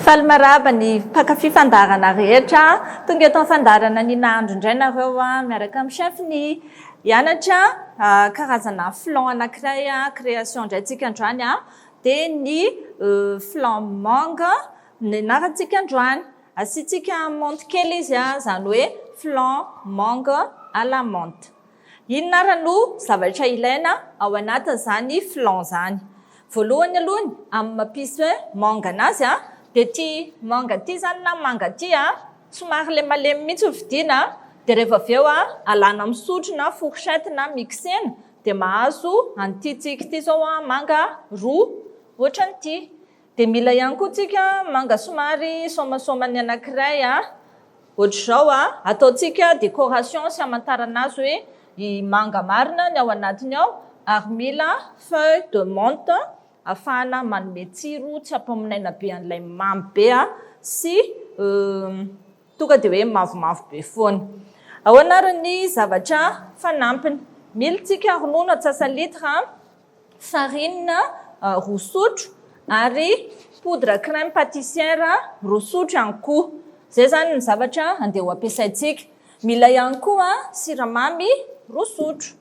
Faly miarahaba ny mpankafy fandaharana rehetra. Tonga eto amin'ny fandaharana ny nahandro indray nareo miaraka amin'ny chef ny hianatra karazana flan anankiray création indray tsika androany dia ny flan mangue ny anarantsika androany. Asiantsika menthe kely izy izany hoe flan mangue à la menthe. Inona ary no zavatra ilaina ao anatin'izany flan izany? Voalohany aloha amin'ny mampisy hoe manga anazy dia ity manga ity izany na manga ity somary ilay malemy mihitsy no vidiana dia rehefa avy eo alana amin'ny sotro na fourchette na mixena dia mahazo an'ity tsika ity izao manga roa ohatran'ity. Dia mila ihany koa tsika manga somary somasoma ny anankiray Ohatr'izao a, ataontsika décoration sy hamantarana azy hoe i manga marina ny ao anatiny ao ary mila feuille de menthe afahana manome tsiro tsy hampamonaina be an'ilay mamy be a sy tonga dia hoe mavomavo be foana. Ahoana ary ny zavatra fanampiny? Mila tsika ronono antsasa-litre, farine 2 sotro ary poudre crème pâtissière 2 sotro ihany koa. Izay izany ny zavatra andeha ho ampiasaintsika. Mila ihany koa siramamy 2 sotro.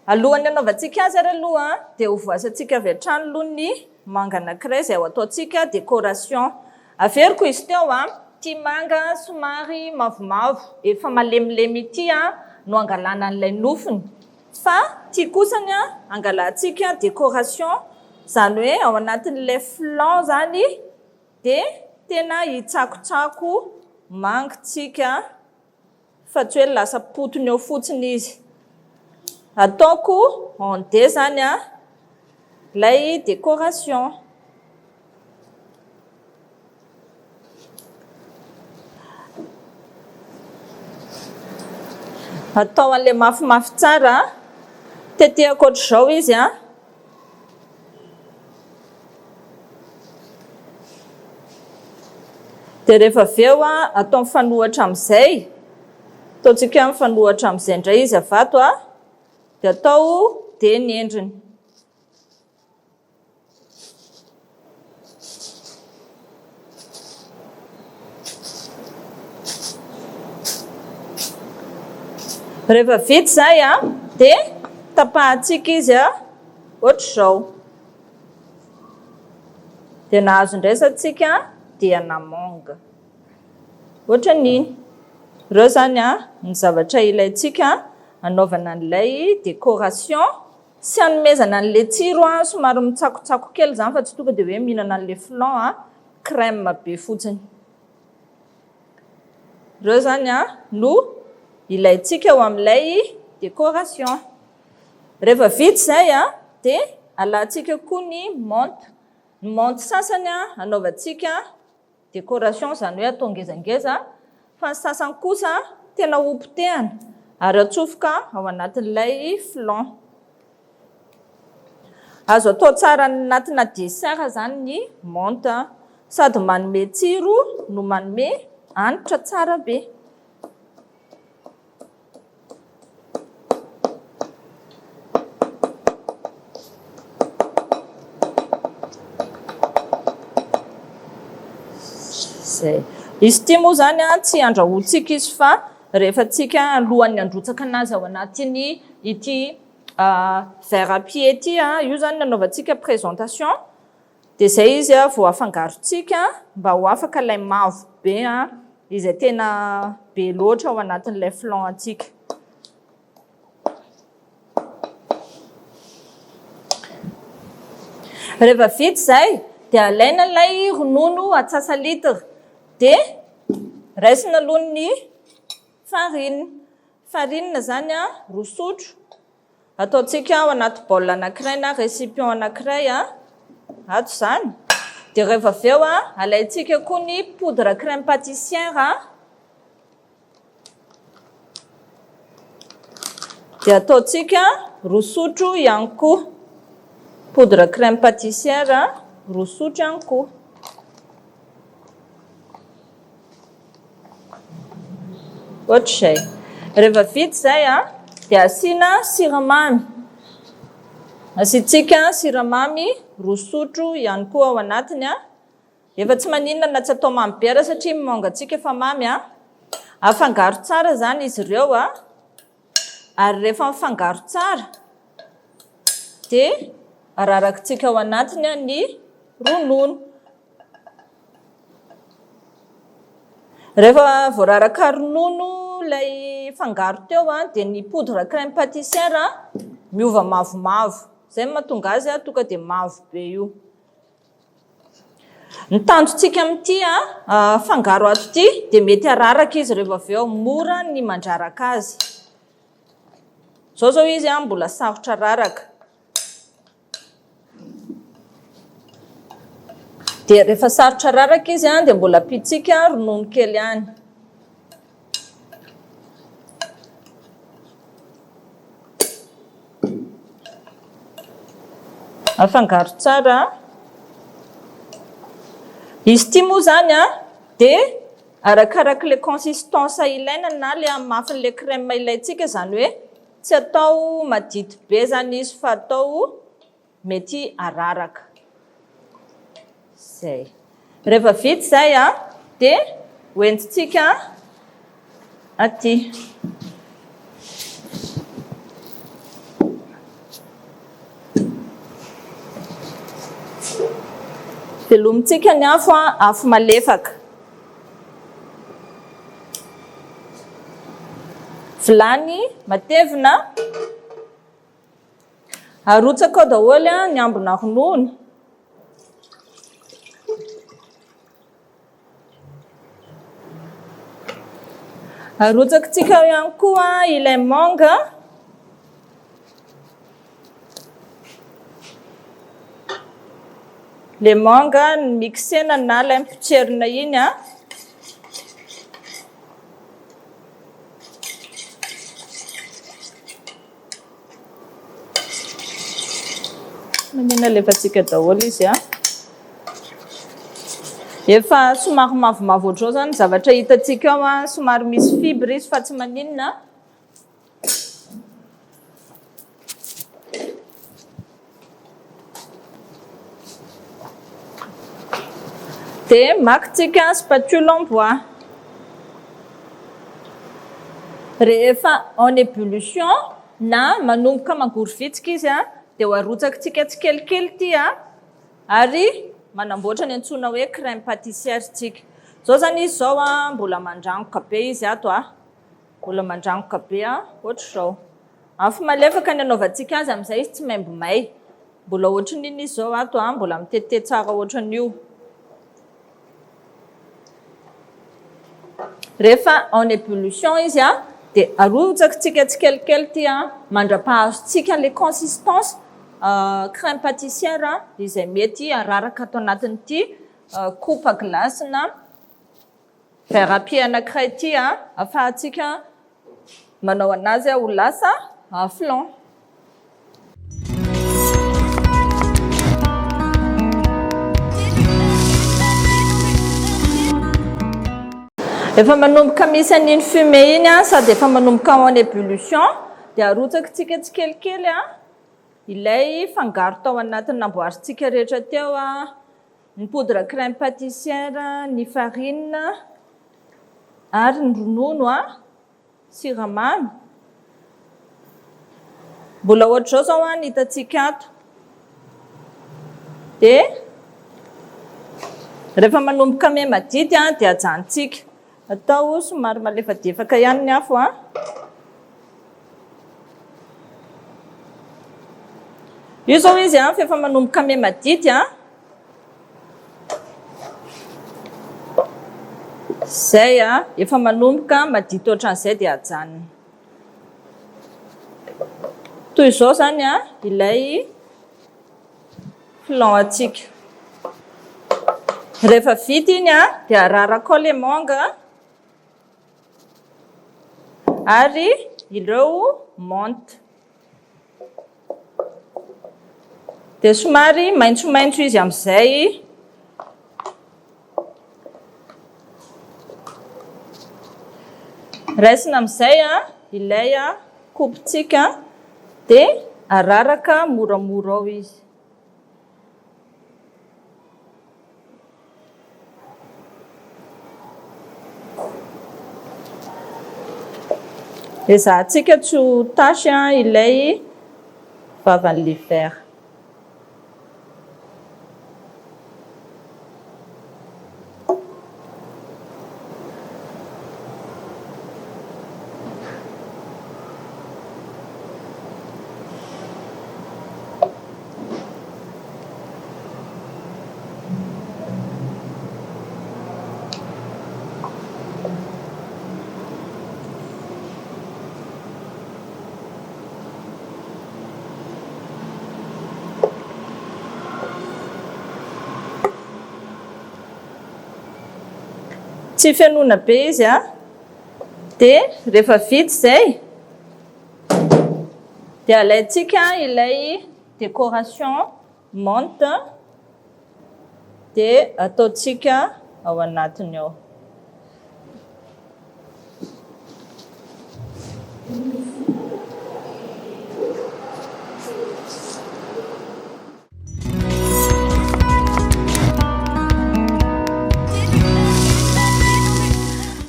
Alohan'ny hanaovantsika azy ary aloha dia ho voasantsika avy hatrany aloha ny manga anankiray izay ho ataontsika décoration. Averiko izy teo, ity manga somary mavomavo efa malemilemy ity no angalana an'ilay nofony. Fa ty kosany an angalantsika décoration zany hoe ao anatin'ilay flan zany de tena hitsakotsako mangy tsika fa tsy hoe lasa potony eo fotsiny izy. Ataoko en dé zany an ilay décoration. Atao an'ilay mafimafy tsara. Tetehako ohatr'izao izy an. Dia rehefa avy eo an, atao mifanohitra amin'izay. Ataontsika mifanohitra amin'izay indray izy avy ato an. Dia atao dia ny endriny. Rehefa vita izay dia tapahantsika izy ohatr'izao. Dia nahazo indray izany dia namonga. Ohatran'iny. Ireo izany ny zavatra ilaintsika hanaovana an'ilay décoration. Tsy hanomezana an'ilay tsiro an, somary mitsakotsako kely izany fa tsy tonga dia hoe mihinana an'ilay flan an, crème be fotsiny. Ireo izany an no ilaintsika ao amin'ilay décoration. Rehefa vita izay an, dia alantsika koa ny menthe. Ny menthe sasany an, anaovantsika Décoration izany hoe atao ngezangeza fa ny sasany kosa tena ho potehana ary atsofoka ao anatin'ilay flan. Azo atao tsara anatina dessert izany ny menthe sady manome tsiro no manome hanitra tsara be. Zay. Izy ity moa izany an, tsy andrahoantsika izy fa rehefa tsika alohan'ny handrotsaka anazy ao anatin'ny ity verre à pied ity an, io izany no anaovantsika présentation. Dia izay izy vao afangarontsika mba ho afaka ilay mavo be izay tena be loatra ao anatin'ilay flan antsika. Rehefa vita izay dia alaina ilay ronono atsasa-litre dia raisina aloha ny farine. Farine izany 2 sotro. Ataontsika ao anaty bol anankiray na récipient anankiray ato izany. Dia rehefa avy eo alaintsika koa ny poudre crème pâtissière. Dia ataontsika 2 sotro ihany koa. Poudre crème pâtissière 2 sotro ihany koa. Ohatr'izay. Rehefa vita izay dia asiana siramamy. Asiantsika siramamy 2 sotro ihany koa ao anatiny. Efa tsy maninona na tsy atao mamy be ara satria ny mangantsika efa mamy a. Afangaro tsara izany izy ireo a. Ary rehefa mifangaro tsara dia ararakintsika ao anatiny ny ronono. Rehefa voararaka ronono ilay fangaro teo dia ny poudre crème pâtissière miova mavomavo. Izay no mahatonga azy tonga dia mavo be io. Ny tanjontsika amin'ity fangaro ato ity dia mety araraka izy rehefa avy eo, mora ny mandraraka azy. Izao izao izy mbola sarotra araraka. Dia rehefa sarotra araraka izy dia mbola ampiantsika ronono kely ihany. Afangaro tsara. Izy ity moa izany dia arakarak'ilay consistance ilaina na ilay hamafin'ilay crème ilaintsika, izany hoe Tsy atao madity be zany izy fa atao mety araraka. Zay. Rehefa vita izay a, dia hoentintsika aty. Velomintsika ny afo a, afo malefaka. Vilany matevina. Arotsaka ao daholo ny ambina ronono. Arotsakitsika ao ihany koa ilay manga. Le manga mixena na ilay mipotserina iny a. Manina alefantsika daholo izy a. Efa somary mavomavo ohatr'izao zany ny zavatra hitantsika ao a, somary misy fibre izy fa tsy maninona. Dia maka tsika spatule en bois. Rehefa en ébullition na manomboka mangorovitsika izy dia ho arotsakitsika tsikelikely ity ary manamboatra ny antsoina hoe crème pâtissière tsika. Izao izany izy izao mbola mandrangoka be izy ato. Mbola mandrangoka be an, ohatr'izao. Afo malefaka ny anaovantsika azy amin'izay izy tsy maimbo may. Mbola ohatrin'iny izy izao ato an, mbola mitete tsara ohatran'io. Rehefa en ébullition izy an, dia arotsakitsika tsikelikely ity an, mandra-pahazontsika an'ilay consistance crème pâtissière izay mety araraka ato anatin'ity coupe à glace na Verre à pied anankiray ity a, afahantsika manao anazy ho lasa flan. Efa manomboka misy an'iny fumée iny a, sady efa manomboka en ébullition, dia arotsakitsika tsikelikely a ilay fangaro tao anatin'ny namboarintsika rehetra teo a. Ny poudre crème pâtissière, ny farine ary ny ronono a, siramamy. Mbola ohatr'izao zao an ny hitantsika ato. Dia rehefa manomboka miha madity an dia ajanontsika. Atao somary malefadefaka ihany ny afo an. Io zao izy an, f'efa manomboka miha madity an. Zay a, efa manomboka madity ohatran'izay dia ajanona. Toy izao zany a, ilay flan antsika. Rehefa vita iny a, dia araraka ao ilay manga ary ireo menthe. Dia somary maitsomaitso izy amin'izay. Raisina amin'izay ilay kopintsika dia araraka moramora ao izy. Ezahantsika tsy ho tache ilay vavan'ilay verre. Tsy fenoina be izy a. Dia rehefa vita izay dia alaintsika ilay décoration menthe dia ataontsika ao anatiny ao.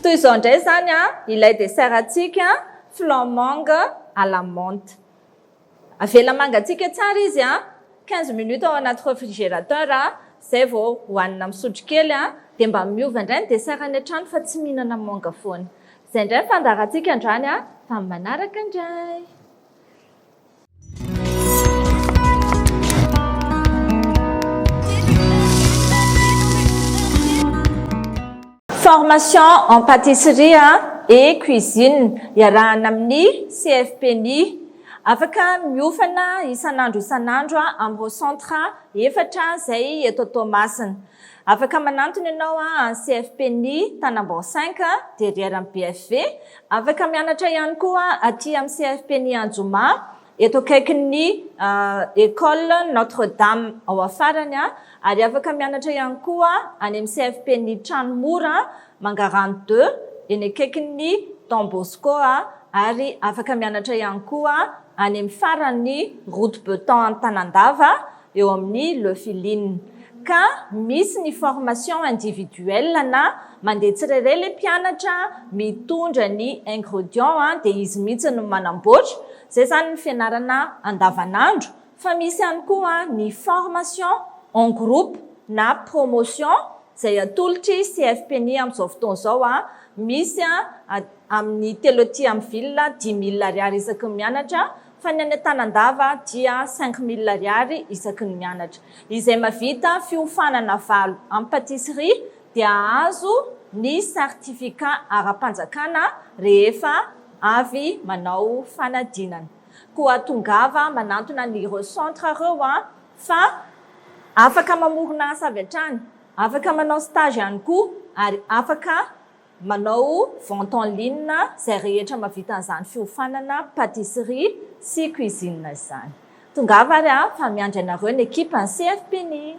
Toy izao indray izany ilay dessert antsika, flan mangue à la menthe. Avela mangatsiaka tsara izy an, 15 minutes ao anaty refrigérateur zay vao hohanina amin'ny sotro kely an, dia mba miova indray ny dessert any an-trano fa tsy mihinana manga foana. Izay indray ny fandaharantsika androany an, fa amin'ny manaraka indray. Formation en pâtisserie et cuisine iarahana amin'ny CFPNI. Afaka miofana isan'andro isan'andro amin'ireo centre efatra izay eto Toamasina. Afaka manantona ianao any CFPNI Tanambao cinq derrière ny BFV. Afaka mianatra ihany koa aty amin'ny CFPNI Anjoma Eto akaikin'ny Ecole Notre Dame ao afarany ary afaka mianatra ihany koa any amin'ny CFP ny Tranomora, Mangarano deux, eny akaikin'ny Don Bosco ary afaka mianatra ihany koa any amin'ny faran'ny Route Beton Antanandava eo amin'ny Le Filine. Ka misy ny formation individuelle na mandeha tsirairay ilay mpianatra mitondra ny ingredient dia izy mihitsy no manamboatra, izay izany ny fianarana andavanandro, fa misy ihany koa ny formation en groupe na promotion izay atolotry CFPNI amin'izao fotoana izao, misy amin'ny telo aty amin'ny ville 5000 ariary isaky ny mianatra, Fa ny any Antanandava dia 5000 ariary isaky ny mianatra. Izay mavita fiofanana valo amin'ny pâtisserie dia hahazo ny certificat ara-panjakana rehefa avy manao fanadinana. Koa tongava manantona an'ireo centre ireo fa afaka mamorona asa avy hatrany, afaka manao stage ihany koa ary afaka Manao vente en ligne izay rehetra mahavita an'izany fiofanana pâtisserie sy cuisine izany. Tongava ary fa miandry anareo ny ekipan'ny CFPNI.